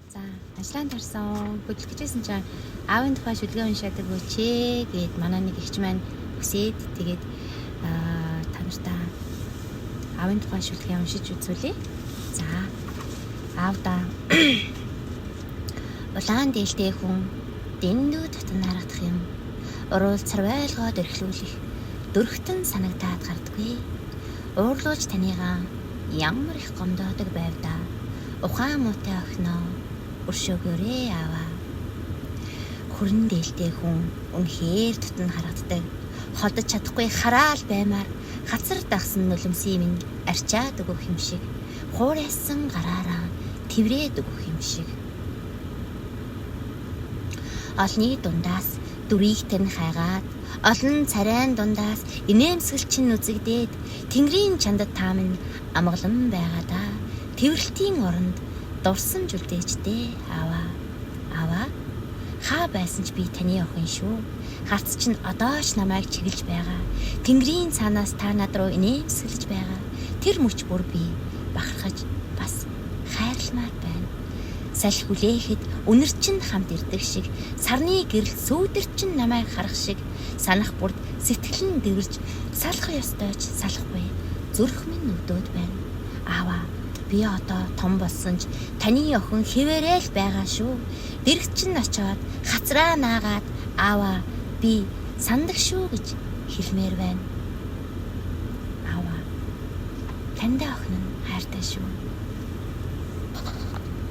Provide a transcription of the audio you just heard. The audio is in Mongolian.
За, ажлаа тарсан. Хөдлөх гэжсэн чинь аавын тухай шүлгээ уншаад өгөөч ээ гэд манай нэг эгч маань хүсээд тэгээд та нартай аавын тухай шүлгээ уншиж үзүүлье. За, аавда улаан дээлтэй хүн дэндүү татан харагдах юм. Уруул царвайлгоод эрхлүүлэх дөрхтөн санагдаад гардаггүй. Уурлууж таныгаа ямар их гомдоодог байв да. Ухаан муутай охиноо өршөөгөөрэй ааваа. Хүрэн дээлтэй хүн үнэхээр тутан харагддаг. Холдож чадахгүй хараал баймаар хацар дагсан нулимсийн минь арчаад өгөх юм шиг, хуурайсан гараараа тэврээд өгөх юм шиг. Олны дундаас дүрийг тань хайгаад, олон царайн дундаас инээмсэгэл чинь үзэгдээд, тэнгэрийн чандад та минь амгалан байгаа да. Тэврэлтийн оронд дурсамж үлдээж дээ ааваа. Ааваа, хаа байсан ч би таны охин шүү. Харц чинь одоо ч намайг чиглэж байгаа. Тэнгэрийн цаанаас та над руу инээмсэглэж байгаа. Тэр мөч бүр би бахархаж бас хайрламаар байна. Салхи хүлээхэд үнэр чинь хамт ирдэг шиг, сарны гэрэл сүүдэр чинь намайг харах шиг, санах бүрд сэтгэл нь дэвэрж, салах ёстой ч салахгүй зүрх минь өвдөөд байна. Ааваа, би одоо том болсон ч таны охин хэвээрээ л байгаа шүү. Дэрэгт чинь очиод хацраа наагаад ааваа би сандаг шүү гэж хэлмээр байна. Ааваа, таньда охин нь хайртай шүү.